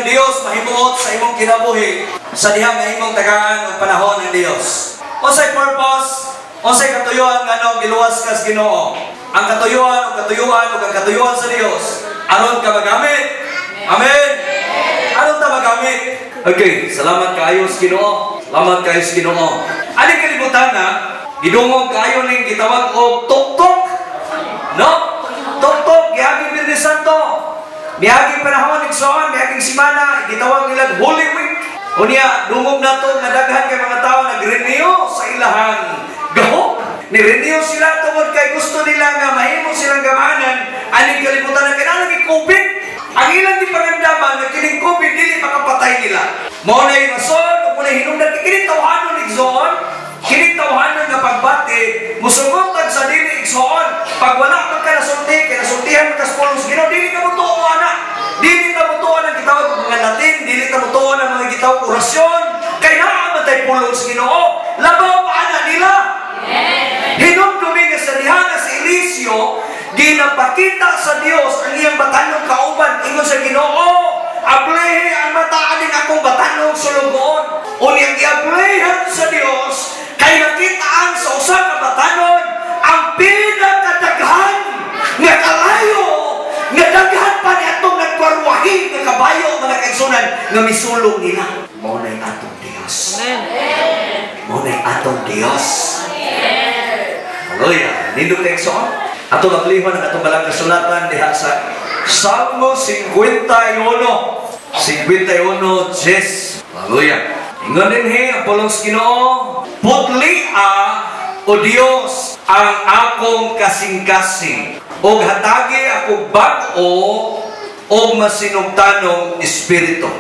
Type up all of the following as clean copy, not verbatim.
ang Dios mahimuot sa imong kinabuhi sa diha nga imong tagaan og panahon ng Dios. Unsay purpose? Unsay katuyuan nganong giluwas ka sa Ginoo? Ang katuyuan ug ang katuyuan sa Dios aron ka magamit. Amen. Aron ta magamit. Okay, salamat kaayo sa Ginoo. Salamat kaayo sa Ginoo. Ani kalibutan na gidungog kaayo ning gitawag og tuktok. No? Tuktok giaging Biyernes Santo. Miaging panahon igsoon, miaging simana, gitawag nila Holy Week. Unya, dungog nato nga daghan kay mga tao nag-renew sa ilahang gahom. Ni-renew sila tungod kay gusto nila nga mahimo silang gamanan aning kalibutan na kinahanglan COVID. Ang ilang gipangandaman nga kining COVID dili makapatay nila. Mao na rason ug mao hinungdan kay kining tawhanon, igsoon, kining tawhanon nga pagbati musugot sa dili, igsoon. Pag wala man ka nasulti, kay nasultihan man ka sa pulong sa Ginoo, dili ka motuo ana. Dili ta motuo ang gitawag og mga Latin, dili ta motuo ang mga gitawag orasyon, kay naa man tay pulong sa Ginoo. Labaw pa ana nila. Hinumdumi nga sa diha nga si Eliseo, ginapakita sa Dios ang iyang batanong kauban, ingon sa Ginoo, "Ablehe ang mata aning akong batanong sulugoon." Unyang giablehan sa Dios kay nakitaan sa usa ka batanon ang pinakadaghan nga kalayo nga daghan pa ni atong nagkarwahe nga kabayo, mga kaigsunan, nga misulong nila. Mao na'y atong Dios. Mao na'y atong Dios. Hallelujah. Nindot kay, igsoon. Atong ablihon ang atong balang kasulatan diha sa Salmo 51. 51, 10. Hallelujah. Ingon dinhi ang pulong sa Ginoo, "Putlia, O Dios, ang akong kasing-kasing ug hatagi ako bag-o og masinugtanong espiritu."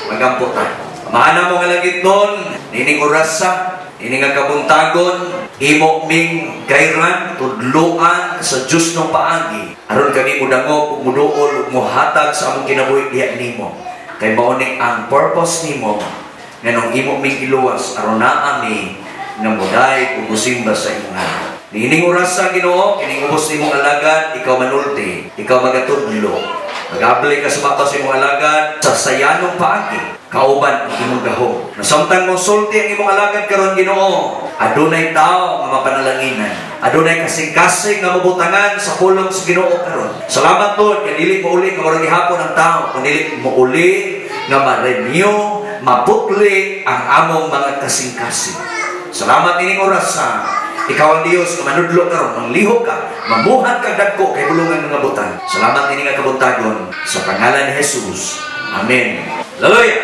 Magampo tayo. Amahan namo nga langitnon, nining orasa, ini nga kabuntagon, imo ming gayran, tudluan sa Diyos ng paagi. Aron kami mudangog, ug muduol, ug muhatag sa among kinabuhi diha nimo. Kay mao ni ang purpose nimo nganong imo ming iluwas, aron naa mi nga muday ug musimba sa imong ngalan. Niining orasa, Ginoo, kining ubos nimong alagad, ikaw manulti, ikaw magatudlo. Mag-abli ka sa sa imong alagad sa sayanong paagi, kauban ang imong gahom. Nasamtang mo sulti ang imong alagad karon, Ginoo, adunay tao nga mapanalanginan. Adunay kasing-kasing nga mabutangan sa pulong sa Ginoo karon. Salamat, Lord, kay dili mo uli nga murag gihapon ang tao, kun dili mo uli nga ma-renew, maputli ang among mga kasing-kasing. Salamat ining orasa. Ikaw ang Dios nga manudlo karon, manglihok ka, mamuhat kag dagko kay bulungan nga butang. Salamat ini nga kabuntagon sa pangalan ni Jesus. Amen. Hallelujah.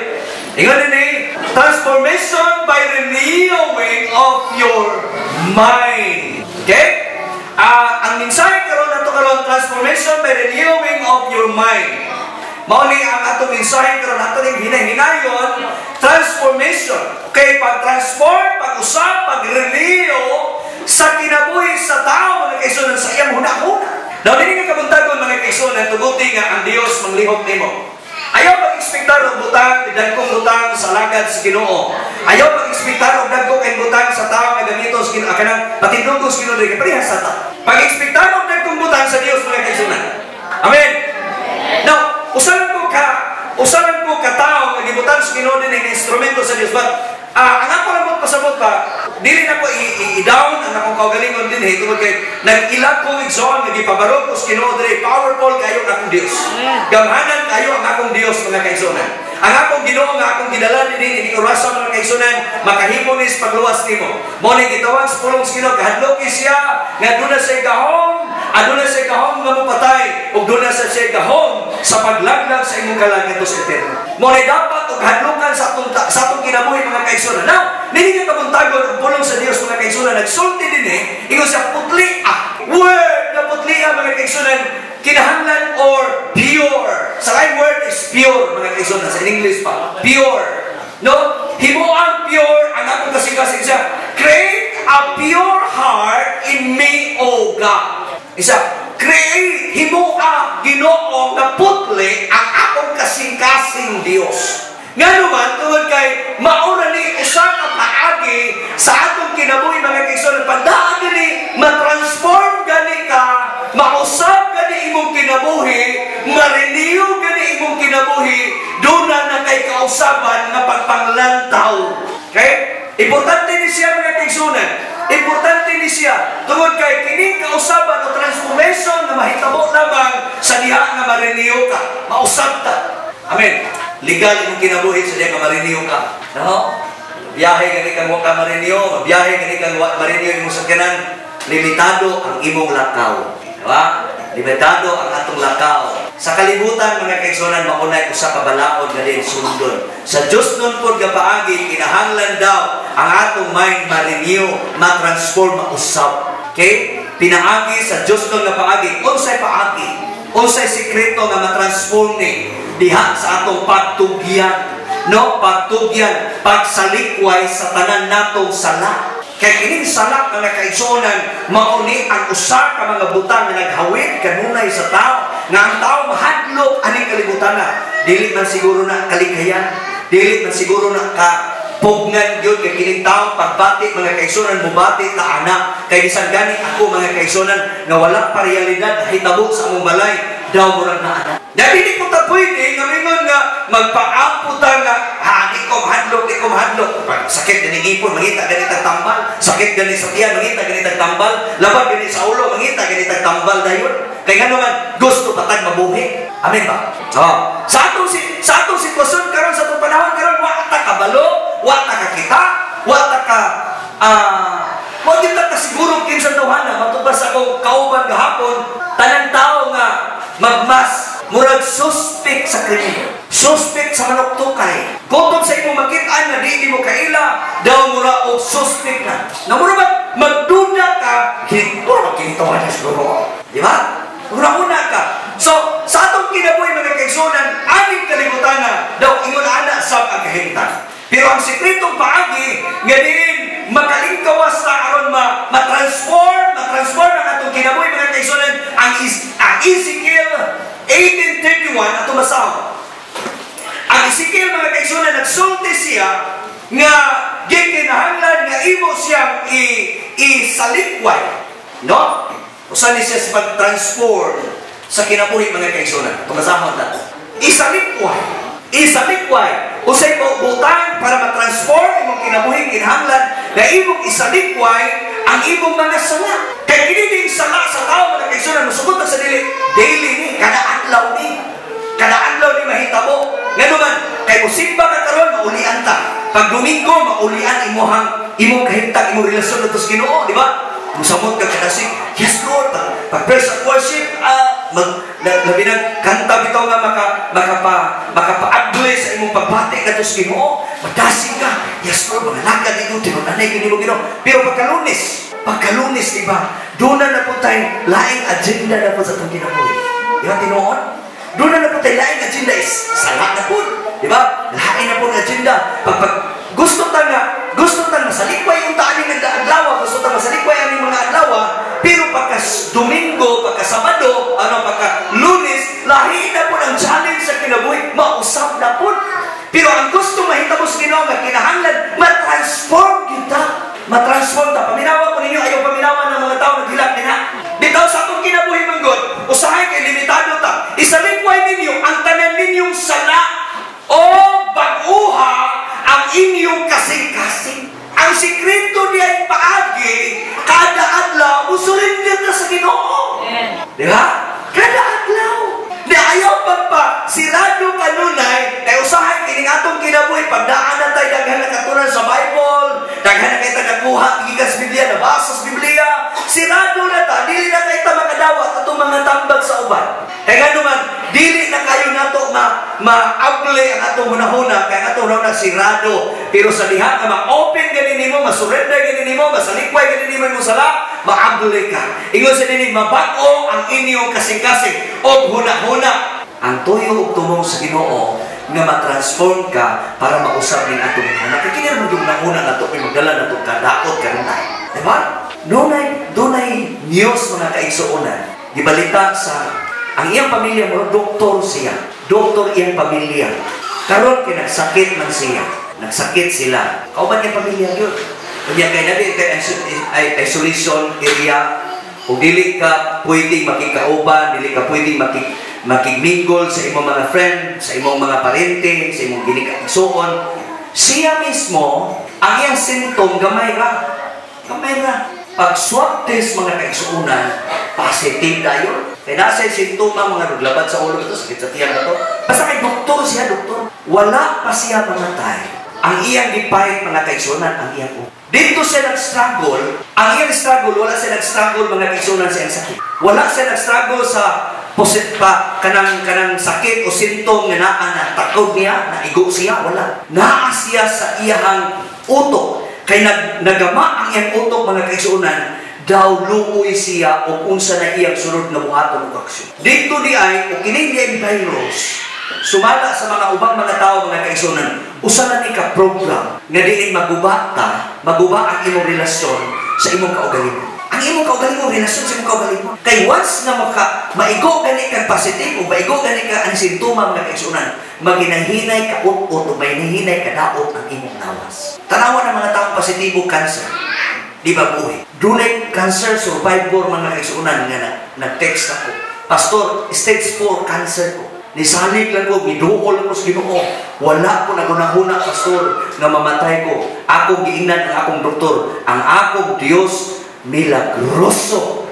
Ingon dinhi, transformation by renewing of your mind. Okay? Ang mensahe karon nato karon, transformation by renewing of your mind. Mao ni ang atong mensahe karon, ato ning hinahinayon transformation. Okay, pag-transform, pag-usab, pag-renew sa kinabuhi sa tao, mga kaigsunan, sa iyang hunahuna. Now, dili nga kabuntagon, mga kaigsunan, tuguti nga ang Dios manglihok nimo. Ayaw pag-ekspektar og butang, dagkong butang sa alagad sa Ginoo. Ayaw pag-ekspektar og dagko kay butang sa tao nga gamiton sa Ginoo, kanang patindog sa Ginoo diri parehas sa ta. Pag-ekspektar og dagkong butang sa Dios, mga kaigsunan. Amen. Now, usa lang ko ka tawo nga gibutang sa Ginoo dinhi nga instrumento sa Dios. But ang ako lang mo pasabot ba, dili na ko i-down ang akong kaugalingon dinhi tungod kay nag-ilag ko, igsoon, nga gipabarog ko sa Ginoo diri. Powerful kayo ang akong Dios. Gamhanan kayo ang akong Dios, mga kaigsunan. Ang akong Ginoo nga akong gidala dinhi ining orasa, mga kaigsunan, makahimo ni sa pagluwas nimo. Mao ni gitawag sa pulong sa Ginoo, kahadloki siya nga aduna siya gahom, aduna siya gahom nga mopatay ug duna sa siya gahom sa paglaglag sa imong kalag ngadto sa impyerno. Mao ni dapat og hadlukan sa atong kinabuhi, mga kaigsunan. Now, nini nga kabuntagon, ang pulong sa Dios, mga kaigsunan, nagsulti dinhi, ingon siya, "Putlia." Word na putlia, mga kaigsunan, kinahanglan or pure. Sa laing word is pure, mga kaigsunan, sa English pa. Pure. No? Himuang pure ang akong kasing-kasing siya. "Create a pure heart in me, O God." Isa, create, himua, Ginoo, nga putli ang akong kasing-kasing, Dios. Nga naman, tungod kay mauna ni usa ka paagi sa atong kinabuhi, mga kaigsunan, pandaan dili ma-transform gani ka, mausab gani imong kinabuhi, ma-renew gani imong kinabuhi, doon kausaban nga pagpanglantaw. Okay? Importante ni siya, mga kaigsuonan. Importante ni siya tungod kay kining kausaban o transformation nga mahitabo lamang sa diha nga ma-renew ka, mausab ta. Amen. Legal imong kinabuhi sa diha nga ma-renew ka. No? Biyahe gani kang wa ka ma-renew, biyahe gani kang wa ma-renew imong sakyanan, limitado ang imong lakaw. Diba? Limitado ang atong lakaw. Sa kalibutan, mga kaigsuonan, maunay usa ka balaod nga din sundon. Sa Dios nun pod nga paagi, kinahanglan daw ang atong mind ma-renew, ma-transform, mausab. Okay? Pinaagi sa Dios nun nga paagi. Unsay paagi? Unsay sikreto nga ma-transform ni diha sa atong pagtugyan? No, pagtugyan, pagsalikway sa tanan natong sala. Kay kining sala, mga kaigsuonan, mao ni ang usa ka mga butang nga naghawid kanunay sa tao, nga ang tao mahadlok aning kalibutan na. Dili man siguro na kalikayan, dili man siguro na ka pugnan gyud kay kining tao pagbati, mga kaigsuonan, mubati ta ana. Kay bisan gani ako, mga kaigsuonan, nga wala pa realidad hitabo sa among balay, daw murag na ana. Na dili ko ta pwede nga mingon nga magpaampo ta nga, "Ha, di ko mahadlok, di ko mahadlok." Sakit gani ngipon, mangita gani tag tambal. Sakit gani sa tiyan, mangita gani tag tambal. Labag gani sa ulo, mangita gani tag tambal dayon. Kay ngano man gusto pa tag mabuhi. Amen ba? Oh. Sa atong sitwasyon karon, sa atong panahon karon, wa ta kabalo, wa ta kakita, wa ta ka wa gyud ta kasiguro kinsa tawhana. Matud pa sa akong kauban gahapon, tanang tao nga magmas murag suspect sa krimen. Suspect sa manuktukay. Kutob sa imong makit-an nga di mo kaila, daw mura og suspect na. Na mura ba magduda ka, mura ba kini tawhana siguro. Di ba? Mura ka. So, sa atong kinabuhi, mga kaigsuonan, aning kalibutan na daw ingon ana sa ang kahimtang. Pero ang sikretong paagi nga diin makalingkawas ta aron ma ma-transform ang atong kinabuhi, mga kaigsuonan, ang Ezekiel 18:31 ato basahon. Ang Ezekiel, mga kaigsuonan, nagsulti siya nga gikinahanglan nga imo siyang isalikway. No? Usa ni siya sa pag-transform sa kinabuhi, mga kaigsuonan. Ato basahon ta. Isalikway. Isalikway. Usay butang para ma-transform imong kinabuhi, kinahanglan na imong isalikway ang imong mga sala. Kay kini ding sala sa tao, mga kaigsuonan, musugot sa dili, daily ni, kada adlaw ni. Kada adlaw ni mahitabo. Ngano man, kay musimba ka karon, maulian ta. Pag Domingo, maulian imong kahimtang, imong relasyon nato sa Ginoo, di ba? Musamot ka kadasig, "Yes Lord," pag praise and worship, labi na kanta bitaw nga makapaagli sa imong pagbati kadto sa Ginoo, madasig ka, "Yes Lord," mga lakad nimo, tinud-anay kini mo Ginoo. Pero pagkalunes, di ba, doon na na po tayo laing agenda na po sa atong kinabuhi. Di ba tinuod? Doon na na po tayo laing agenda is sala na po. Di ba? Lain na po ang agenda. Pag gusto ta nga masalikway yung taan ng adlaw, gusto ta masalikway ang mga adlaw, pero pagka Domingo, pagka Sabado, ano, pagka Lunes, lahi na po ang challenge sa kinabuhi, mausap na po. Pero ang gusto mahitabo sa Ginoo nga kinahanglan ma-transform kita. Ma-transform ta. Paminawa ko ninyo, ayaw paminawa ng mga tao naghilak nila. Bitaw sa atong kinabuhi man gud, usahay kay limitado ta. Isalikway ninyo ang tanan ninyong sala o bag-uha ang inyong kasing-kasing. Ang sikreto niya ay paagi, kada adlaw, musurrender ka sa Ginoo. Di ba? Kada adlaw. Di ayaw pa pa, sirado kanunay, kay usahay kining atong kinabuhi, pagdaan na tayo daghan na katunan sa Bible, daghan na kay nakuha, gikan sa Biblia, nabasa sa Biblia, sirado na ta, dili na kay ta makadawat atong mga tambag sa uban. Kay ngano man, dili na kayo nato maable ang atong hunahuna, kay ang atong hunahuna sirado. Pero sa diha nga ma-open gani nimo, ma-surrender gani nimo, masalikway gani nimo imong sala, maable ka. Ingon sa dinhi, mabag-o ang inyong kasing-kasing og hunahuna. Ang tuyo ug tumong sa Ginoo nga ma-transform ka para mausab ning atong hunahuna. Kay kini ra man yung hunahuna nato may magdala nato kadaot kanunay. Di ba? Dunay news, mga kaigsuonan. Gibalita sa ang iyang pamilya mo, doktor siya. Doktor iyang pamilya. Karon kay nagsakit man siya. Nagsakit sila. Kauban iyang pamilya yun. Kanya kay nabi kay isolation area, ug dili ka pwedeng makikauban, dili ka pwedeng Makigmingle sa imong mga friend, sa imong mga parente, sa imong ginikaigsuon. Siya mismo, ang iyang symptom, gamay ra. Gamay ra. Pag swab test, mga kaigsuonan, positive dayon. Kaya nasa yung sintoma, mga ruglabad sa ulo ito, sakit sa tiyan na to. Basta kay doktor siya, doktor. Wala pa siya mamatay. Ang iyang gipahit, mga kaigsuonan, ang iyang ulo. Dito siya nag-struggle. Ang iyang struggle, wala siya nag-struggle, mga kaigsuonan, sa iyang sakit. Wala siya nag-struggle sa posit pa kanang sakit o symptom nga naa na takod niya, naigo siya, wala. Naa siya sa iyang utok. Kay nagama ang iyang utok, mga kaigsuonan, daw luoy siya o unsa na iyang sunod nga buhaton og aksyon. Dito di ay, o kini di virus, sumala sa mga ubang mga tao, mga kaigsuonan, usa na ni ka program nga diin maguba ta, maguba ang imong relasyon sa imong kaugalingon. Ang imong kaugalingon, relasyon sa imong kaugalingon. Kay once nga maigo gani kang positive o maigo gani ka ang sintoma, mga kaigsuonan, maginahinay ka ut-ut o maginahinay ka daot ang imong lawas. Tanawa ng mga taong positibo cancer. Di ba buhi? Dunay cancer survivor, mga kaigsuonan, nga nag-text ako. "Pastor, stage 4 cancer ko. Nisalig lang ko, miduol ko sa Ginoo. Wala ko nagunahuna, Pastor, nga mamatay ko. Akong giingnan ang akong doktor. Ang akong Diyos, milagroso.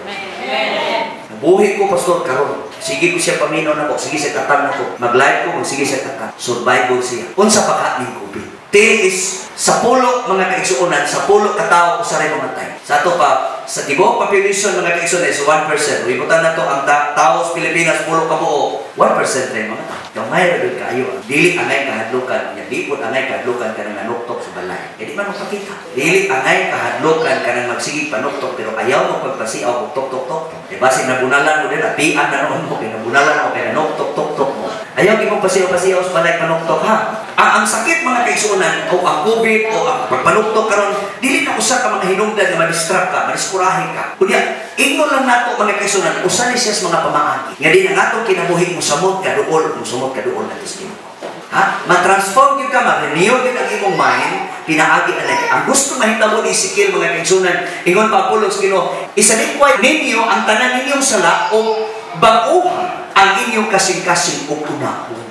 Nabuhi ko, Pastor, karon. Sige ko siya paminaw nako, sige siya katang nako. Mag-live ko, sige siya katang." Survival siya. Unsa pa ka ning COVID? T is sa pulo, mga kaigsuonan, sa pulo ka tawo, usa ray mamatay. Sa ato pa, sa tibuok population, mga kaigsuonan, is 1%. Ibutan na to ang tao sa Pilipinas, pulo ka buo, 1% ray mamatay. Gamay ra gyud kaayo. Dili angay kahadlukan nya, di pud angay kahadlukan kanang nanuktok sa balay. Eh di man magpakita. Dili angay kahadlukan kanang magsigig panuktok pero ayaw mo pagpasiaw og tok tok tok. Di ba sig nabunalan mo din, pian na noon mo kay nabunalan mo kay nanuktok tok tok mo. Ayaw gyud mo pasiaw-pasiaw sa balay panuktok ha. Ang sakit, mga kaigsuonan, o ang COVID o ang pagpanuktok karon, dili na usa ka mga hinungdan nga ma-distract ka, madiskurahe ka. Kunya, ingon lang nato, mga kaigsuonan, usa ni siya sa mga pamaagi. Nga di ang atong kinabuhi mo samot ka duol, mo samot ka duol nato sa Ginoo. Ha? Ma-transform gyud ka, ma-renew gyud ang imong mind, pinaagi anay. Ang gusto mahitabo ni Ezekiel, mga kaigsuonan, ingon pa pulong sa Ginoo, "Isalikway ninyo ang tanan ninyong sala o bag-oha ang inyong kasing-kasing ug una-una."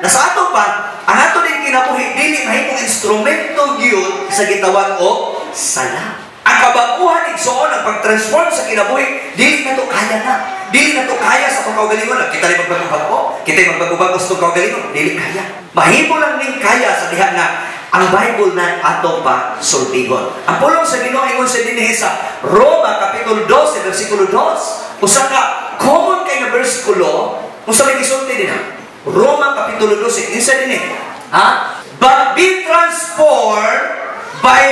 Nasa ato pa, ang ato din kinabuhi dili mahimong instrumento gyud sa gitawag og sala. Ang kabaguhan, igsoon, ang pag-transform sa kinabuhi, dili na to kaya na. Dili na to kaya sa atong kaugalingon. Kita rin magbago-bago. Kita rin magbago-bago sa atong kaugalingon. Dili kaya. Mahimo lang ning kaya sa diha nga ang Bible na ato pa sultihon. Ang pulong sa Ginoo ingon sa dinhi sa Roma kapitulo 12 bersikulo 2. Usa ka common kay nga bersikulo, unsa may gisulti dinha? Roma kapitulo 12, unsa dinhi? Ha? "But be transformed by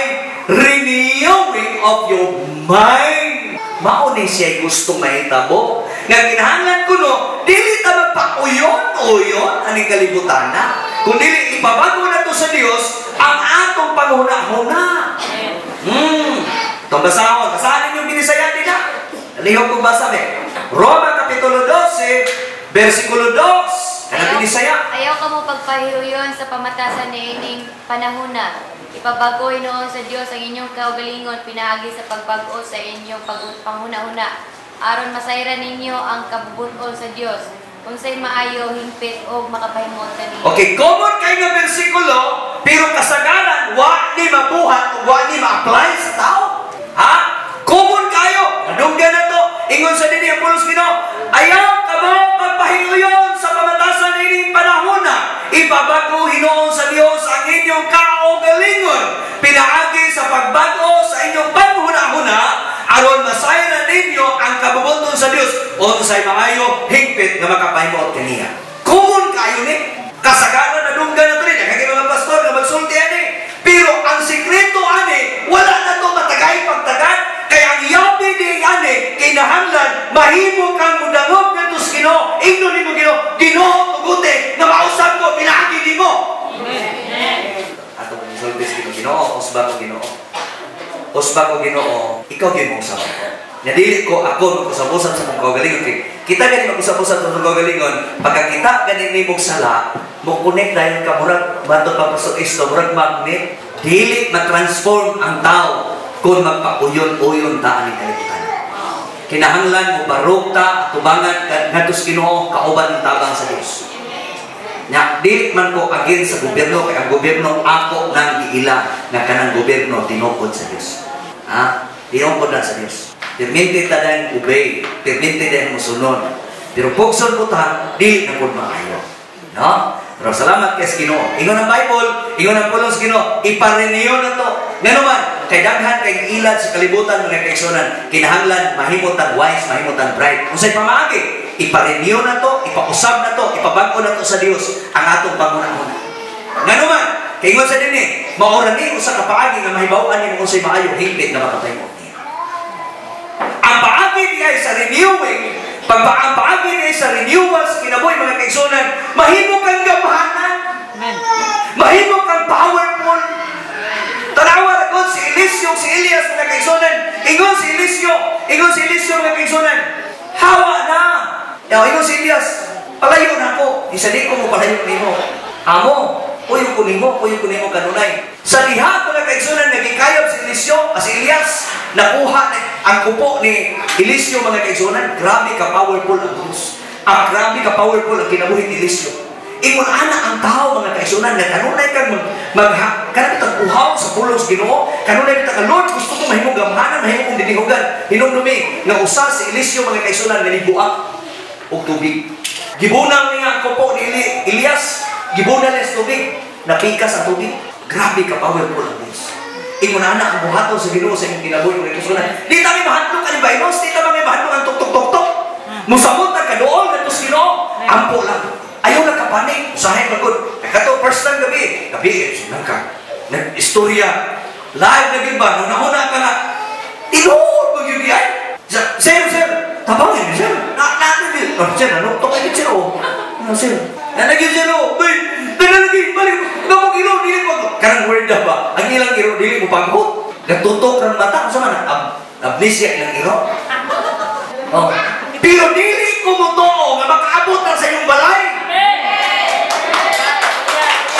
renewing of your mind." Mao ni siya gusto mahitabo. Nga kinahanglan kuno, dili ta magpauyon-uyon aning kalibutan na. Kung dili ipabago na to sa Dios ang atong panghuna-huna. Itong basahon, basahan ninyo binisaya din na. Lihok kong basa be. Roma kapitulo 12, versikulo 2. Kanang binisaya. Ayaw kamo pagpahiuyon sa pamatasan niining panahona. Ipabago hinuon sa Dios ang inyong kaugalingon pinaagi sa pagbag-o sa inyong panghuna-huna aron masayran ninyo ang kabubut-on sa Dios, unsay maayo, hingpit og makapahimuot kaniya. Okay, common kay nga bersikulo, pero kasagaran wa ni mabuhat o wa ni ma-apply sa tao. Ha? Common kayo. Nadunggan na to. Ingon sa dinhi ang pulong Ginoo, "Ayaw kamo pagpahiuyon sa pamatasan ining panahona. Ipabago hinuon sa Dios ang inyong kaugalingon pinaagi sa pagbago sa inyong panghuna-huna aron masayran ninyo ang kabubuton sa Dios, unsay maayo, hingpit nga makapahimuot kaniya." Common kayo ni. Kasagaran nadunggan na to ni. Daghan mga pastor nga magsulti ani. Pero ang sikreto ani, wala na to matagay pagtagan. Kaya ang yabi di ani, kinahanglan mahimo kang mudangop ngadto sa Ginoo. Ingnon nimo, "Ginoo, Ginoo, tuguti nga mausab ko pinaagi nimo." Ato mong sulti sa Ginoo, "Ginoo, usba ko Ginoo. Usba ko Ginoo, ikaw gyud mo usab ako." Nya dili ko ako mag-usab-usab sa akong kaugalingon. Kay kita gani mag-usab-usab sa atong kaugalingon, pagkakita gani nimong sala, mo connect dayon ka murag matod pa sa isto, murag magnet, dili ma-transform ang tao kung magpauyon-uyon ta ani kalibutan. Kinahanglan mo barog ta tubangan ngadto sa Ginoo kauban ng tabang sa Dios. Nya dili man ko against sa gobyerno kay ang gobyerno ako nang giila nga kanang gobyerno tinukod sa Dios. Ha? Tinukod na sa Dios. Perminti ta dahil obey, perminti dahil musunod. Pero pugson ko ta, dili na pud maayo. No? Pero salamat kay Ginoo. Ingon ang Bible, ingon ang pulong sa Ginoo, ipa-renew na to. Ngano man, kay daghan kay ilad sa kalibutan, mga kaigsuonan, kinahanglan mahimo tang wise, mahimo tang bright. Unsay pamaagi? Ipa-renew na to, ipausab na to, ipabag-o na to sa Dios ang atong panghuna-huna. Ngano man, kay ingon sa dinhi, mao ra ni usa ka paagi nga mahibaw-an nimo unsay maayo, hingpit na makatay mo niya. Ang paagi diay sa renewing, pagpa ang paagi diay sa renewal sa kinabuhi, mga kaigsuonan, mahimo kang gamhanan. Amen. Mahimo kang powerful. Tanawa ra gud si Eliseo, si Elias, mga kaigsuonan. Ingon si Eliseo, mga kaigsuonan. Hawa na. Yaw, ingon si Elias, palayo na ako. Isa di ko mo palayo nimo. Amo, puyo ko nimo kanunay. Sa diha, mga kaigsuonan, nagikayab si Eliseo, si Elias, nakuha na ang kupo ni Eliseo, mga kaigsuonan. Grabe ka powerful ang Diyos. Ang grabe ka powerful ang kinabuhi ni Eliseo. Ingon ana ang tao, mga kaigsuonan, nga kanunay kang mag, mag kanang bitang uhaw sa pulong sa Ginoo, kanunay bitang ka, "Lord, gusto ko mahimong gamhanan, mahimo kong dinihugan." Hinumdumi nga usa si Eliseo, mga kaigsuonan, nga nibuak og tubig. Gibunang niya ang kupo ni Elias, gibunang niya sa tubig, napikas ang tubig. Grabe ka powerful ang Diyos. Ingon ana ang buhaton sa Ginoo sa imong kinabuhi, mga kaigsuonan. Di ta may mahadlok ani virus, di ta may mahadlok ang tuk tuk tuk tuk. Musabot na kaduol ngadto sa Ginoo, ampo lang. Ayaw na kapanik, usahay man gud. Kato first time gabi, gabi sunang ka. Nag-istorya, live na gyud ba? Nunahuna ka nga. Tinuod mo yun ay. Sir, sir, tabangin sir. Na na na. Oh, sir, ano? Tokay sir oh. Ano sir? Na lagi sir oh. Bay, dala lagi balik. Gamong iro dili mo. Kanang word na ba? Ang ilang iro dili mo paghot. Nagtutok ng mata unsa man amnesia ilang iro. Oh. Pero dili ko mo nga makaabot na sa inyong balay.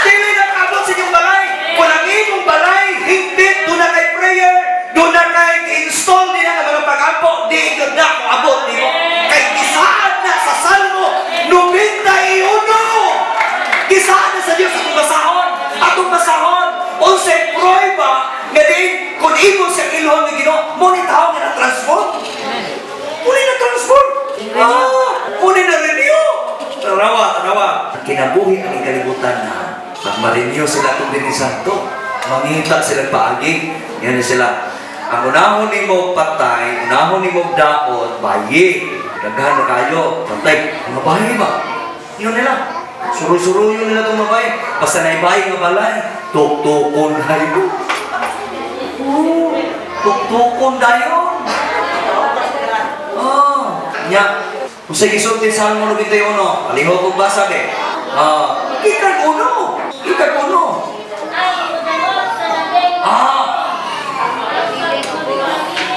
Dili na kaabot sa inyong balay. Kung ang imong balay, hingpit, doon na kay prayer, doon na kay install nila ang mga pag-ampo, di yun na moabot nimo. Kay gisaad na sa Salmo 91. Gisaad na sa Dios atong basahon. Atong basahon. Unsay prueba nga diin kung imo sa ilhon ng Ginoo, mo ni tao nga na-transform. Muni na-transform. Ah, muni na-renew. Tanawa, tanawa. Kinabuhi ang kalibutan na pag ma-renew sila itong Biyernes Santo, mangita sila paagi. Yan na sila. Ang unahon nimo patay, unahon nimo daot, bayi. Daghan na kayo. Patay. Mga bayi ba? Yun nila. Suruy-suruyon nila itong mga bayi. Basta na ibayi nga balay, tuktukon dayon. Oo, tuktukon dayon. Oh, nya. Kung sa gisulti sa Salmo 91, palihog kong basa be. Ah, gikan uno. Gikan uno. Ah,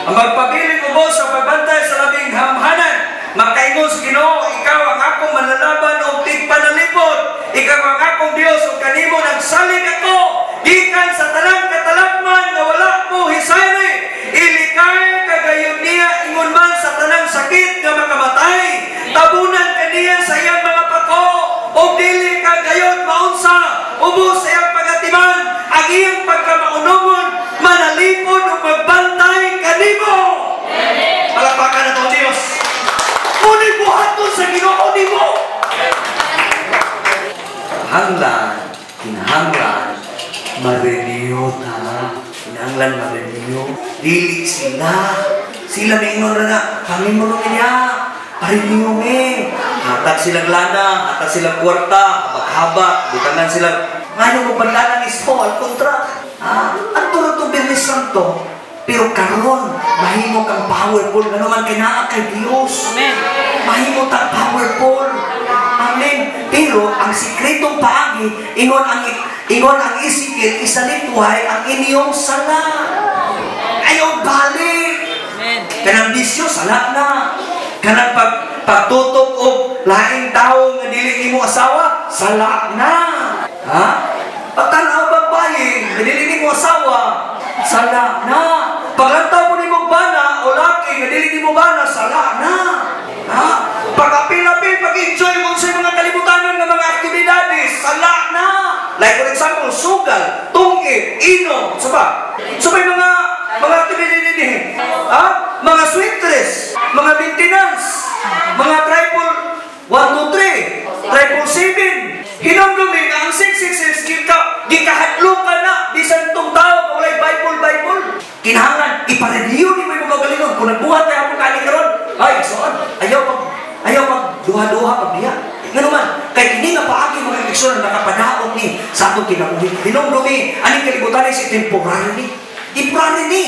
ang magpabilin ubos sa pagbantay sa labing gamhanan. Makaingon sa Ginoo, ikaw ang akong manlalaban og tigpanalipod. Ikaw ang akong Dios ug kanimo nagsalig ako gikan sa tanang katalagman nga wala mo hisayri. Ilikay kagayon niya ingon man sa tanang sakit nga makamatay. Tabunan kaniya sa iyang mga pako ug dili ka gayon maunsa. Ubos sa iyang pagatiman ang iyang pagkamaunomon manalipod ug magbantay kanimo. Palakpakan na to Dios. Ngunit buhaton sa Ginoo nimo. Hanglan, kinahanglan, ma-renew ta. Kinahanglan ma-renew. Dili sila. Sila mingon ra na, kami mo nung niya. Pa-renew me. Hatag silang lana, hatag silang kwarta, habak-habak, butangan sila. Ngayon mo panlanang isto, al kontra. Ah, ang turo itong Biyernes Santo, pero karon mahimo kang powerful ngano man kay naa kay Dios. Amen. Mahimo tang powerful. Amen. Pero ang sikretong paagi, ingon ang Ezekiel, isalipway ang inyong sala. Ayaw balik. Amen. Kanang bisyo, sala na. Kanang pagtutok og laing tawo nga dili nimo asawa, sala na. Ha? Pagtanaw babae nga dili nimo asawa, sala na. Paglantaw mo nimong bana o laki nga dili nimo imong bana, sala na. Ha? Pag-apil-apil, pag-enjoy mo sa mga kalibutanon ng mga aktibidades, sala na. Like for example, sugal, tungit, inom, sa ba? So may mga aktibidad din. Ha? Mga sweetress, mga maintenance, mga triple 1, 2, 3, triple 7. Hinumdumi nga ang 666 gikahadlukan na bisan tong tao walay Bible Bible. Kinahanglan ipa-renew nimo imong kaugalingon. Kung nagbuhat tayo akong kani karon, ay igsoon, ayaw pag duha-duha pag diya. Ngano man, kay kini nga paagi, mga igsoon, nakapadaot ni sa atong kinabuhi. Hinumdumi aning kalibutan ay si temporary ni. Temporary ni.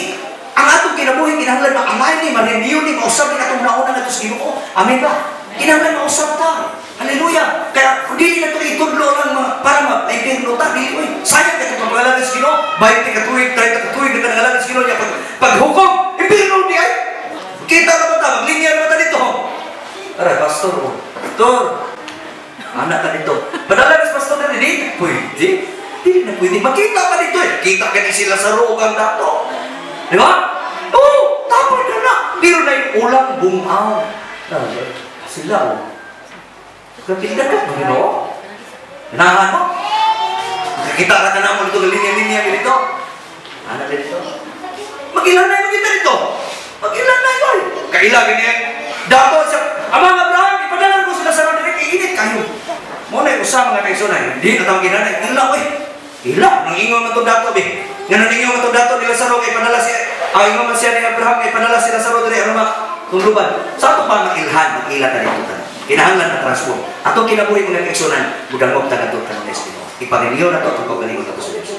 Ang atong kinabuhi kinahanglan ma-align ni, ma-renew ni, mausab ni atong nauna ngadto sa Ginoo. Amen ba? Kinahanglan mausab ta. Hallelujah. Kaya kung dili na ito itudlo lang mga, para ma-impirno ta, dili oy. Sayang kay itong pag-alagad sa Ginoo, 20 ka tuig, 30 ka tuig, na ka sa Ginoo niya paghukom, impirno di ay. Kita na ba ta, maglinya na ba ta dito? Aray, pastor, oh. Pastor, anak ka dito. Padala sa pastor na di pwede. Dili na pwede. Makita ka dito eh. Kita ka ni sila sa roog ang dato. Di ba? Oo, tapos na na. Pero na yung ulang bungaw. Sila, oh. Kapilda ka, Ginoo. Ganahan mo. Nakakita ka ka na mo dito, linya-linya dito. Anak dito. Magilanay mo kita dito. Magilanay mo. Kaila, ganyan. Dato siya. Amang Abraham, ipadala ko sila sa direct, iinit kayo. Mo na usa mga kaigsoon, hindi na tawag ginanay. Ila, oy. Ila, nang ingon man tong dato, be. Nga nang ingon man tong dato ni Lazaro, kay padala siya, ang ingon man siya ni Abraham, kay padala si Lazaro diri aron matuluban. Sa ato pa mailhan, mag-ila ta dito ta. Kinahanglan na transform. Atong kinabuhi, mga kaigsunan, mudangog ta ngadto ta sa Ginoo. Ipa-renew na to atong kaugalingon nato sa Dios.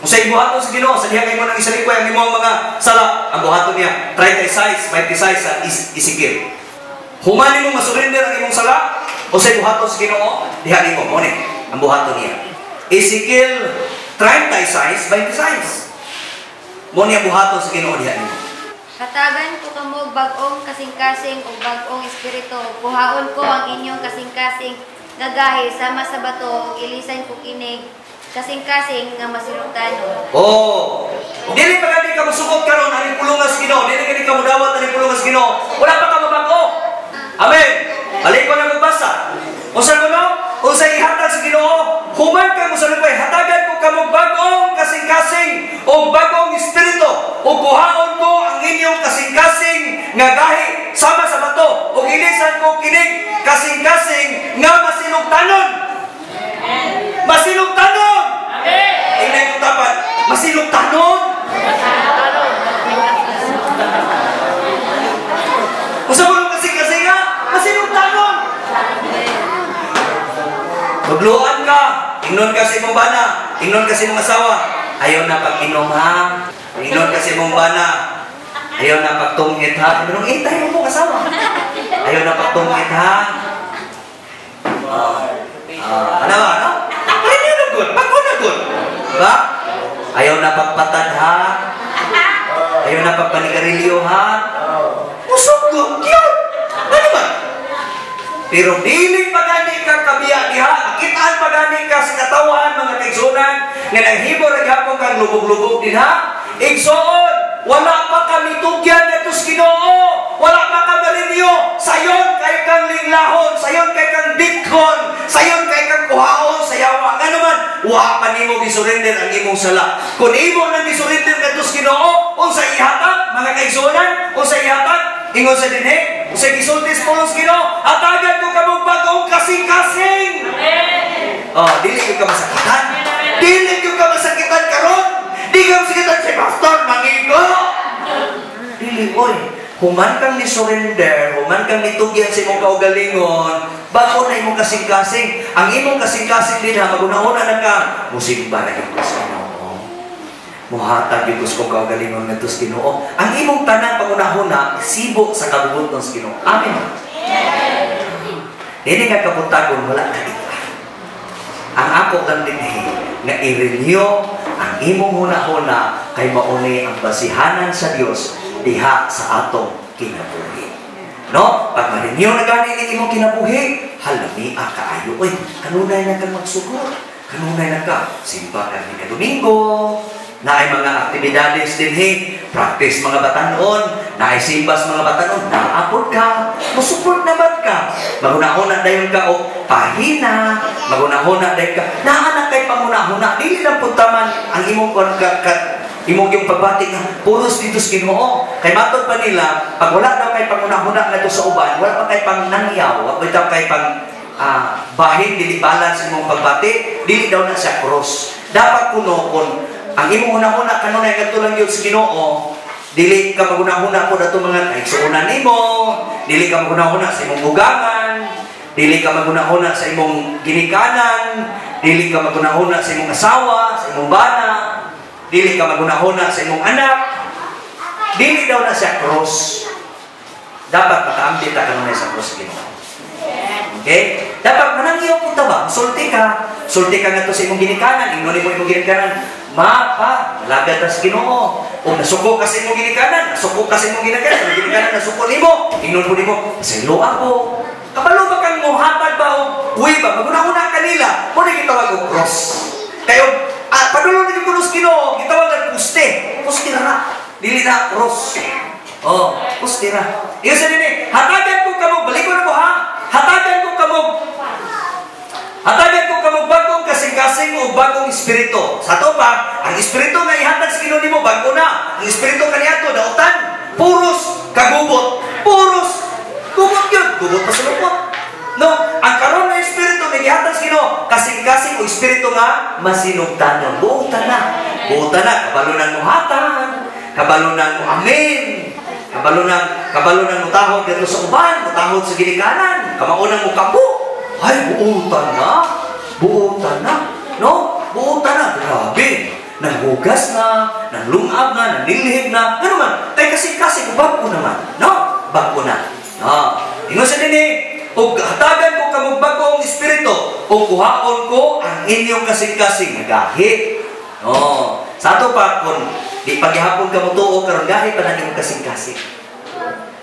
Kung sa ibuhaton sa Ginoo, sa diha kay mo nang isalikway ang imong mga sala, ang buhaton niya 36, 26 sa Ezekiel. Human nimo masurrender ang imong sala, o sa buhaton sa Ginoo, diha nimo mo ni ang buhaton niya. Ezekiel 36, 26. Mo niya buhaton sa Ginoo diha nimo. Hatagan ko kamo og bag-ong kasing-kasing ug bag-ong espiritu. Kuhaon ko ang inyong kasing-kasing nga gahi sama sa bato ug ilisan ko kinig kasing-kasing nga masinugtanon. Oh, dili pa gani ka musukot karon aning pulungan sa Ginoo, dili gani ka mudawat aning pulungan sa Ginoo. Wala pa ka mabag-o. Amen. Balik ko na magbasa. Unsa kuno? Unsa ihatag sa Ginoo? Human ka mo sa lupay, hatagan ko kamo bag-ong kasing-kasing o bag-ong espiritu ug kuhaon ko ang inyong kasing-kasing nga gahi sama sa bato ug ilisan ko kinig kasing-kasing nga masinugtanon. Masinugtanon. Ingnan ko tapat, masinugtanon. Unsa mo kasing-kasing nga? Masinugtanon. Magluan ka, ingnon ka sa imong bana, ingnon ka sa imong asawa, ayaw na pag-inom ha, ingnon ka sa imong bana, ayaw na pagtungit ha, ingnon, eh tayo mo asawa, ayaw na pagtungit ha. Ano ba, ano? Ay, na good, pag na good, diba? Ayaw na pagpatad ha, ayaw na pagpanigarilyo ha, usog ko, yun, ano ba? Pero dili pa gani ka kabiya diha, makitaan pa gani ka sa katawan mga kaigsuonan nga naghimo ra gihapon kang lubog-lubog dinha. Igsoon, wala pa kami tugyan ngadto sa Ginoo, wala pa ka marinyo, sayon kay kang linglahon, sayon kay kang bitkon, sayon kay kang kuhaon sa yawa. Ngano man, wa pa nimo gisurrender ang imong sala. Kun imo nang gisurrender ngadto sa Ginoo, unsa ihatag mga kaigsuonan, unsa ihatag ingon sa dinhi, unsa gisulti sa pulong sa Ginoo, hatagan ko kamong bag-ong kasing-kasing. Oh, dili gyud ka masakitan. Dili gyud ka masakitan karon. Dili ka masakitan si pastor mangigo. Dili oy. Human kang ni-surrender, human kang nitugyan sa imong kaugalingon, bago na imong kasing-kasing. Ang imong kasing-kasing dinha maguna-una na ka, musimba na gyud ka sa Ginoo. Muhatag gyud ko sa kaugalingon ngadto sa Ginoo. Ang imong tanang pangunahuna sibo sa kabubuton sa Ginoo. Amen. Dili ka kabutagon wala ka dita. Ang ako lang dinhi nga i-renew ang imong hunahuna kay mauni ang basihanan sa Dios diha sa atong kinabuhi. No? Pag ma-renew na gani ning imong kinabuhi, halamia kaayo oy. Kanunay na kang magsugod. Kanunay na ka simba ka ni Domingo. Naay mga aktibidades dinhi, practice mga batanon, naay simbas mga batanon, naapod ka, musupport naman ka. Maghuna-huna dayon ka og pahina, maghuna-huna dayon ka. Naa na kay panghuna-huna, dili lang pud taman ang imong kon ka, ka imong yung pagbati nga puros dito sa Ginoo. Kay matod pa nila, pag wala daw kay panghuna-huna ngadto sa uban, wala pa kay pang nangyaw, wala pa kay pang bahin, dili balance imong pagbati, dili daw na siya cross. Dapat kuno kung ang imong hunahuna kanunay ngadto lang gyud sa Ginoo, dili ka maghunahuna po dato mga kaigsuonan nimo, dili ka maghunahuna sa imong bugangan, dili ka maghunahuna sa imong ginikanan, dili ka maghunahuna sa imong asawa, sa imong bana, dili ka maghunahuna sa imong anak, dili daw na siya cross. Dapat makaambit ta kanunay sa cross sa Ginoo. Okay? Dapat manangyaw po ta ba? Sulti ka. Sulti ka ngadto sa imong ginikanan. Ingnon nimo imong ginikanan, "Ma, pa, lagad ta sa Ginoo." O nasuko ka sa imong ginikanan, nasuko ka sa imong ginikanan, imong ginikanan nasuko nimo. Ingnon mo nimo, "Pasaylo ako." Kabalo ba kang mohatag ba o uy ba? Maghuna-huna kanila. Mo na gitawag og cross. Kayo, padulong ni cross Ginoo, gitawag og puste. Puste ra. Dili na cross. Oh, puste ra. Iyo sa dinhi, hatagan ko kamo, balikon ako ha. Hatagan ko kamo bagong kasing-kasing o bagong espiritu. Sa ato pa, ang espiritu nga ihatag sa Ginoo nimo bago na. Ang espiritu kaniadto dautan, puros kagubot, puros gubot yun, gubot pa sa lupot. No, ang karon nga espiritu nga gihatag sa Ginoo, kasing-kasing o espiritu nga masinugtanon. Buotan na. Buotan na, kabalo nang muhatag, kabalo nang muamin, kabalo nang mutahod dito sa uban, mutahod sa ginikanan, kamaunang mukapo. Ay, buutan na. Buutan na. No? Buutan na. Grabe. Nanghugas na, nanglungab na, nanilhig na. Ano man? Kay kasi-kasi, bago naman. No? Bago na. No? Ingon sa dinhi, ug hatagan ko kamong bagong espiritu, ug kuhaon ko ang inyong kasing-kasing. Nagahi. No. Sa ato pa, kung di paghihapon ka mo tuo, karon gahi pa na imong kasing-kasing.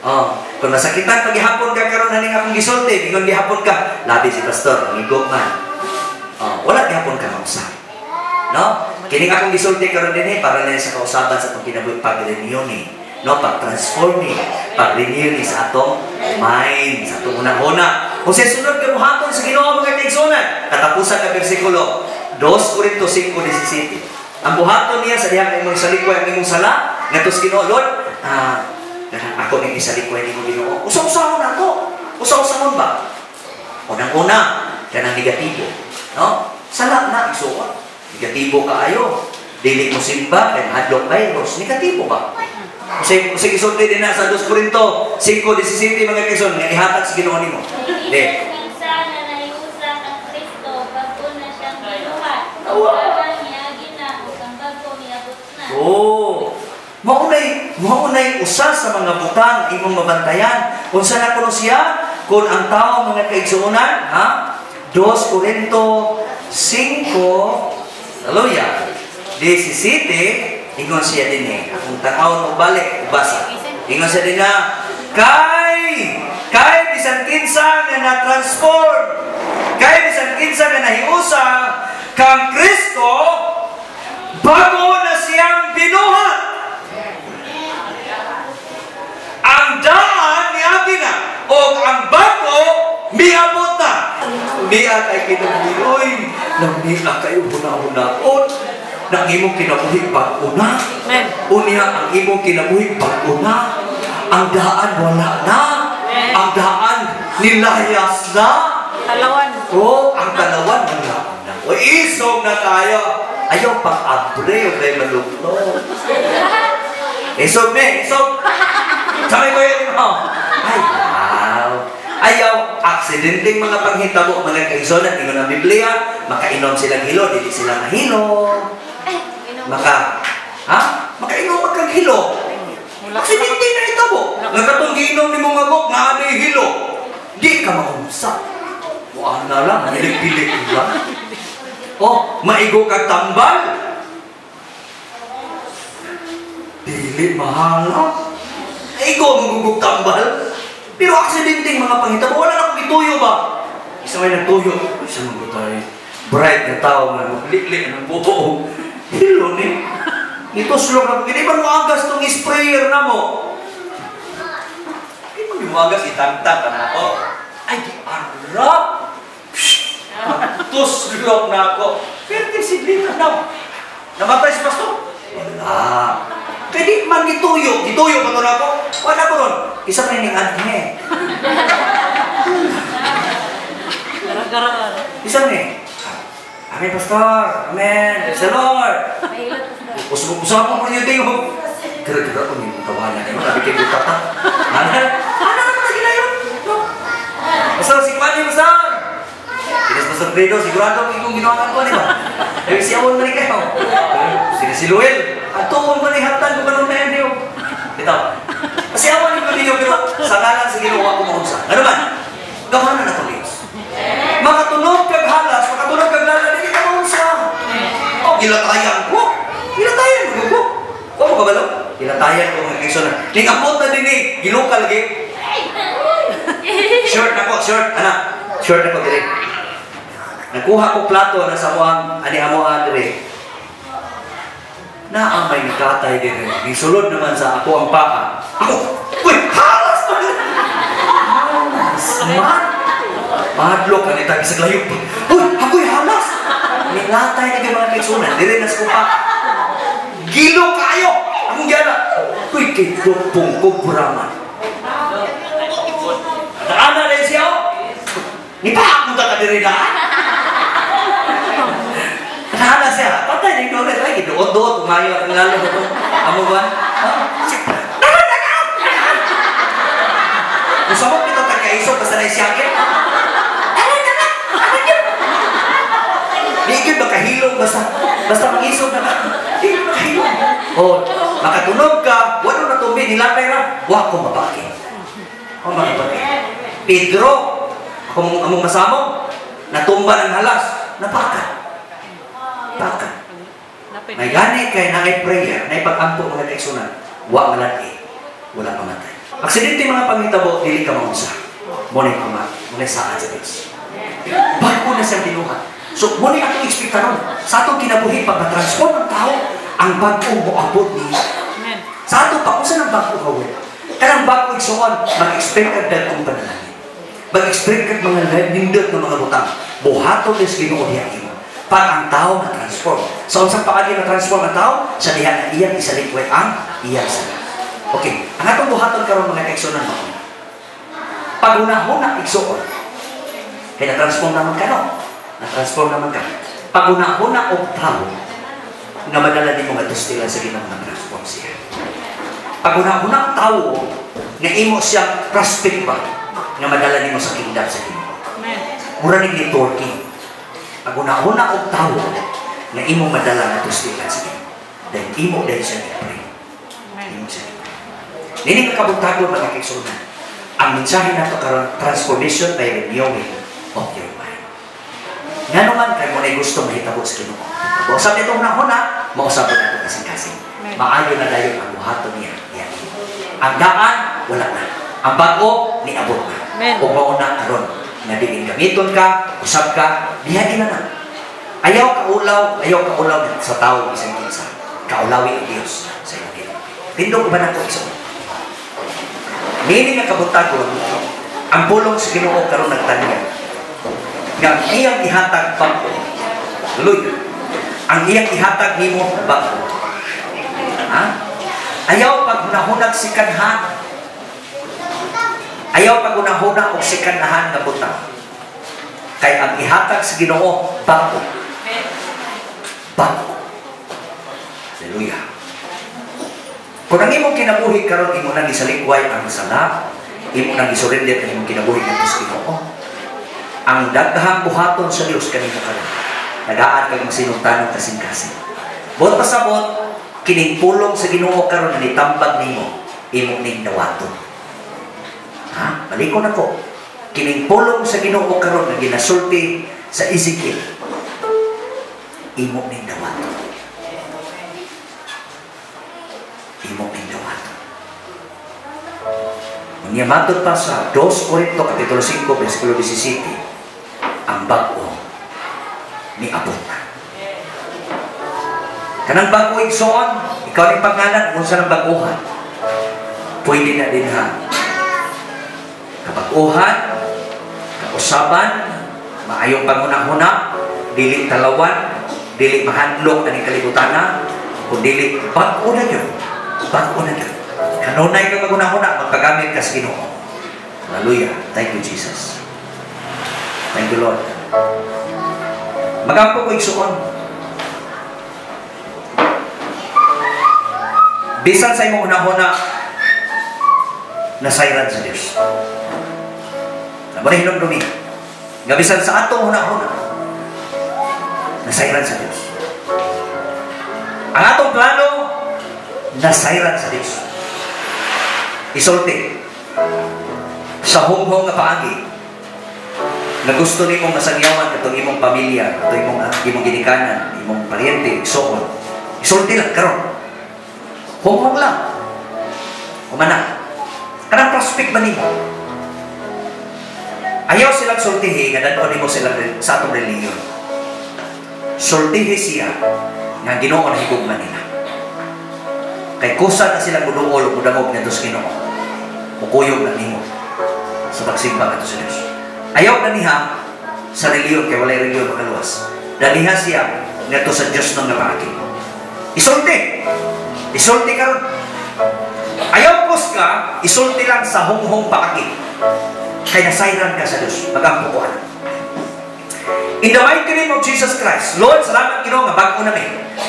Oh, kung masakitan paghihapon ka karon haning akong gisulti, ingon gihapon ka, labi si pastor, ngigo man. Oh, wala gihapon ka mausap. No? Kining akong gisulti karon dinhi para na sa kausaban sa atong kinabuhi pag-renew ni. No, pag-transform ni, pag-renew ni sa atong mind, sa atong hunahuna. Kung sa sunod ka mohatol sa Ginoo mga kaigsuonan, katapusan nga bersikulo 2 Corinto 5:17. Ang buhaton niya sa dihang nga imong salikway ang imong sala ngadto sa Ginoo, "Lord, ako ning isalikway nimo Ginoo." Usa-usahon nato. Usa-usahon ba? Unang-una, kanang negatibo, no? Sala na igsuon. Negatibo kaayo. Dili mo simba kay mahadlok virus, negatibo ba? Kasi sige, gisulti din na sa 2 Corinto 5:17 mga kaigsoon nga ihatag sa Ginoo nimo. Di. Kinsa na nahiusa kang Kristo, bag-o na siyang gibuhat. Awa. Ang niagi na ug ang bag-o miabot na. Oh. Maunay usa sa mga butang imong mabantayan. Unsa na kuno siya? Kung ang tao mga kaigsuonan, ha? 2 Corinto 5, hallelujah, 17, ingon siya din eh. Akong tan-awon og balik, basa. Ingon siya din na, kay bisan kinsa nga na-transform, kay bisan kinsa nga nahiusa, kang Kristo, bago na siyang binuhat. Ang daan niagi na, o ang bago miabot na. Mia kay kinabuhi, oy, nangmia kayo huna-hunaon. Nang imong kinabuhi bag-o na. Amen. Unya ang imong kinabuhi bag-o na. Ang daan wala na. Amen. Ang daan nilayas na. Talawan. Oh, ang talawan wala na. O isog na tayo. Ayaw pang-abre o may malugtog. Isog ni, isog. Sabi ko yun mo. Ay, wow. Ayaw, aksidenteng mga panghitabo, mga kaigsuonan, ingon ang Biblia, makainom silang hilo, dili sila mahilo. Maka, ha? Makainom magkang hilo. Aksidente na hitabo. Nga katong giinom ni mong agok, nga anay hilo. Di ka maunsa. Wala na lang, nilig-pilig lang. Oh, maigo kag tambal. Dili mahala. Maigo magugog tambal. Pero aksidenteng mga panghitabo, wala na akong gituyo ba? Isa may nagtuyo. Isa man ko tayo. Bright na tao nga, maglili ng buo. Hilo ni. Nituslok na ko. Hindi man mo agas tong sprayer na mo. Hindi man mo agas, itangtang ka na ako. Ay, di arap! Tuslok na ako. Pero siglita na. Namatay si pastor? Wala. Kaya di man gituyo. Gituyo pa to na ako. Wala ko ron. Isa pa rin yung adhe. Isa ni. Amen, pastor. Amen. Praise the Lord. Usap-usap mo niyo tayo. Gara-gara ko niyo tawanan. Ano, sabi kayo butata. Ano? Ano naman na ginayon? No? Pastor, si Kwan yung pastor. Kinas Pastor Fredo, sigurado ang ikong ginawa ko, di ba? Eh, si Awon man kayo. Sila si Luel. At tuon man haptan ko kanon na yun niyo. Ito. Kasi awan yung ninyo, pero sa ngalan sa Ginoo ako maunsa. Ano man? Gawa na nato Diyos. Makatunog kag halas, makatunog kag lala, dili ka maunsa. Oh, gilatayan ko. Gilatayan ko ko. Wa mo kabalo? Gilatayan ko mga kaigsoon. Ningabot na dinhi, gilukal lagi. Short na ko, short, ana. Short na ko diri. Nakuha ko plato na sa amuang ani amuang diri. Naamay ni katay diri. Nisulod naman sa ako ang paa. Ako, uy, halas man! Halas man! Madlok ka nita bisag layo pa. Uy, ako'y halas! Nilatay na yung mga kaigsunan. Diri na sa kupa. Gilo kayo! Akong gana. Uy, kay dupong kubra man. Ana na siya. Nipa ako ka diri na. Ana siya. Patay ni Dore lagi duot-duot umayo ang lalo ko. Amo ba? Usabot kita tagkaisog basta na siya. Di gyud makahilom basta basta mangisog na ka. Di gyud makahilom. Oh, makatunog ka, wala na tumbi nilatay ra, wa ko mabaki. O makabaki. Pedro, akong among masamo, natumba ng halas, napaka. Paka. May gani kay naay prayer, naay pag-ampo mga kaigsunan, wa malati, wala pamatay. Aksidente mga pangitabo, dili ka maunsa. Mo ni pama, mo ni saad sa Dios. Bago na siyang binuhat. So, mo ni atong expect karon sa atong kinabuhi pag ma-transform ang tao, ang bag-o moabot niya. Sa ato pa, unsa nang bag-o gawin? Kanang bag-o igsuon, mag-expect kag dagkong panalangin. Mag-expect kag mga nindot nga mga butang. Buhaton ni sa Ginoo diha nimo. Pag ang tao ma-transform. Sa unsang paagi ma-transform ang tao, sa diha nga iyang isalikway ang iyang sala. Okay, ang atong buhaton karon mga kaigsuonan mao. Paghunahuna igsuon. Kay na-transform naman ka, no? Na-transform naman ka. Paghunahuna og tao nga madala nimo nga tustilan sa Ginoo nga transform siya. Paghunahuna ang tao nga imo siyang prospect ba nga madala nimo sa kingdom sa Ginoo. Mura ning networking. Paghunahuna og tao nga imo madala nga tustilan sa Ginoo. Dahil imo dahil siya i-pray. Imo siya i-pray. Nini kakabuntagon mga kaigsuonan. Ang mensahe nato karon, transformation by renewing of your mind. Ngano man kay mo na gusto mahitabo sa Ginoo. Mausap nitong hunahuna, mausap na nato kasing-kasing. Maayo na dayon ang buhaton niya. Yan. Ang daan, wala na. Ang bag-o, niabot na. O mao na karon nga diin gamiton ka, usab ka, bihagin na na. Ayaw kaulaw sa tao bisan kinsa. Kaulawi ang Dios sa iyong Ginoo. Tindog ba nato igsoon? Nini nga kabuntagon, ang pulong sa Ginoo karon nagtanya. Nga ang iyang ihatag bag-o. Tuloy. Ang iyang ihatag nimo bag-o. Ha? Ayaw paghunahunag sikanhan. Ayaw paghunahuna og sikanhan nga butang. Kay ang ihatag sa Ginoo bag-o. Bag-o. Hallelujah. Kung ang imong kinabuhi karon imo nang gisalikway ang sala, imo nang gisurrender ang imong kinabuhi ngadto sa Ginoo. Ang daghang buhaton sa Dios kanimo karon. Nagaan kag masinugtanon kasing-kasing. Buot pasabot kining pulong sa Ginoo karon nitambag nimo, imo ning dawaton. Ha? Balikon ako. Kining pulong sa Ginoo karon nga ginasulti sa Ezekiel, imo ning dawaton. Imo ning dawaton. Unya matod pa sa 2 Corinto kapitulo 5 bersikulo 17, ang bag-o niabot na. Kanang bago, igsoon, ikaw ning pangalan, unsa nang baguhan? Pwede na din ha. Kabaguhan, kausaban, maayong panghuna-huna, dili talawan, dili mahadlok aning kalibutana, kung dili bag-o na yun. Bag-o na yun. Kanunay ka maghuna-huna, magpagamit ka sa Ginoo. Hallelujah. Thank you, Jesus. Thank you, Lord. Magampo ko, igsuon. Bisan sa imong hunahuna, nasayran sa Dios. Namo na hinumdumi nga bisan sa atong hunahuna, nasayran sa Dios. Ang atong plano, nasayran sa Dios. Isulti sa hunghong nga paagi nga gusto nimong masangyawan katong imong pamilya, katong imong ginikanan, imong paryente, igsoon. Isulti lang karon. Hunghong lang. Humana. Kanang prospect ba nimo? Ayaw silang sultihi nga dad-on nimo sila sa atong relihiyon. Sultihi siya nga Ginoo na higugma nila. Kay kusa na sila muduol o mudangog ngadto sa Ginoo. Mukuyog na nimo sa pagsimba ngadto sa Dios. Ayaw na niya sa relihiyon kay walay relihiyon makaluwas. Daliha siya ngadto sa Dios nang napaagi. Isulti. Isulti karon. Ayaw pos ka, isulti lang sa hunghong paagi. Kay nasayran ka sa Dios. Magampo ko ana. In the mighty name of Jesus Christ, Lord, salamat Ginoo nga bag-o nami.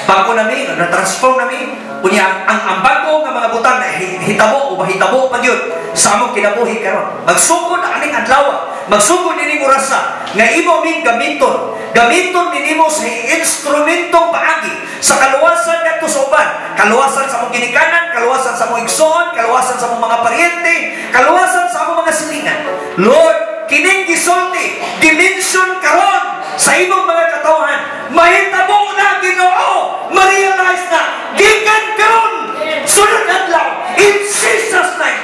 Bag-o nami, na-transform nami. Unya ang bag-o nga mga butang na hitabo o mahitabo pa gyud sa among kinabuhi karon. Magsugod aning adlaw, magsugod ining orasa nga imo ming gamiton. Gamiton minimo sa instrumentong paagi sa kaluwasan ngadto sa uban, kaluwasan sa among ginikanan, kaluwasan sa among igsoon, kaluwasan sa among mga paryente, kaluwasan sa among mga silingan. Lord, kining gisulti, dimension karon sa imong mga katawhan, mahitabo na Ginoo, ma-realize na gikan karon sunod adlaw in Jesus name.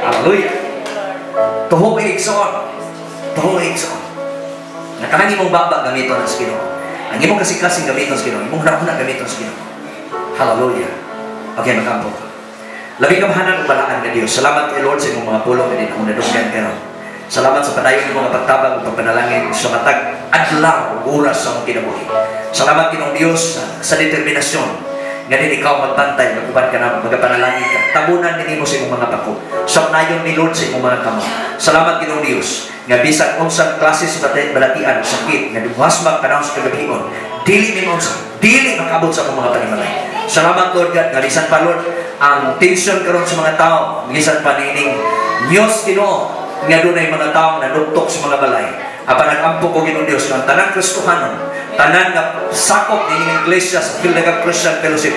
Hallelujah. Tuho igsoon. Tuho igsoon. Nga kanang imong baba gamiton sa Ginoo. Ang imong kasing-kasing gamiton sa Ginoo. Imong hunahuna gamiton sa Ginoo. Hallelujah. Okay, magampo ka. Labing kamahanan ug balaan nga Dios. Salamat kay Lord sa imong mga pulong nga din akong nadunggan karon. Salamat sa padayon imong mga pagtabang ug pagpanalangin sa matag adlaw ug oras sa among kinabuhi. Salamat Ginoong Dios sa determinasyon nga din ikaw magbantay, maguban ka na, magapanalangin ka. Tabunan nimo sa imong mga pako. Sapnayon ni Lord sa imong mga kamot. Salamat Ginoong Dios nga bisan unsang klase sa balatian, sakit nga duhasmak kanang sa kagabion, dili nimo dili makaabot sa among mga panimalay. Salamat Lord God nga bisan pa Lord ang tension karon sa mga tao, bisan pa niining news Ginoo nga dunay mga tawo nanuktok sa mga balay. Apan nagampo ko Ginoong Dios nga tanang Kristohanon, tanan nga sakop niining iglesia sa Phildelga Christian Fellowship,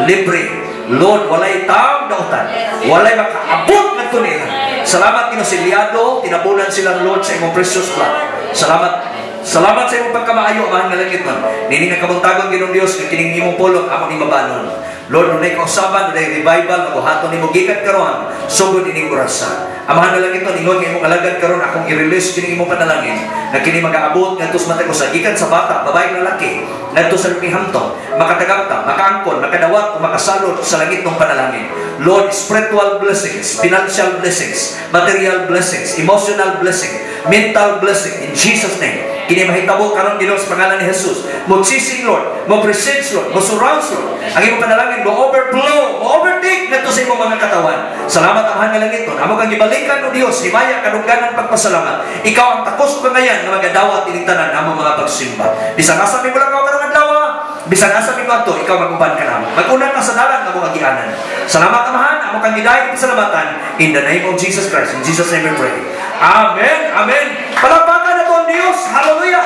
libre. Lord, walay taong dautan, walay makaabot ngadto nila. Salamat Ginoo silyado, tinabunan silang Lord sa imong precious blood. Salamat. Salamat sa imong pagkamaayo, Amahan nga langit man. Nining nga kabuntagon Ginoong Dios nga kining imong pulong amo ni mabanon. Lord, dunay kausaban, dunay revival nga buhaton nimo gikan karon sugod ining orasa. Amahan nga langit, ingon nga imong alagad karon akong i-release kining imong panalangin nga kini magaabot ngadto sa matag usa gikan sa bata, babae, lalaki, ngadto sa lumihamtong, makatagamta, makaangkon, makadawat o makasalot sa langit ng panalangin. Lord, spiritual blessings, financial blessings, material blessings, emotional blessing, mental blessing in Jesus name. Kini mahitabo karon Ginoo sa pangalan ni Jesus. Mo chasing Lord, mo presence Lord, mo surround Lord. Ang imong panalangin mo overflow, mo overtake ngadto sa imong mga katawan. Salamat Amahan nga langit. Amo kang gibalikan o Dios, himaya kadungganan pagpasalamat. Ikaw ang takos kangayan nga magadawat ining tanan among mga pagsimba. Bisan asa mi mulakaw karong adlaw, bisan asa mi moadto, ikaw maguban ka namo. Mag-una ka sa dalan nga among agianan. Salamat Amahan, amo kang gidayeg pasalamatan in the name of Jesus Christ. In Jesus name we pray. Amen. Amen. Palakpakan nato ang Dios. Hallelujah.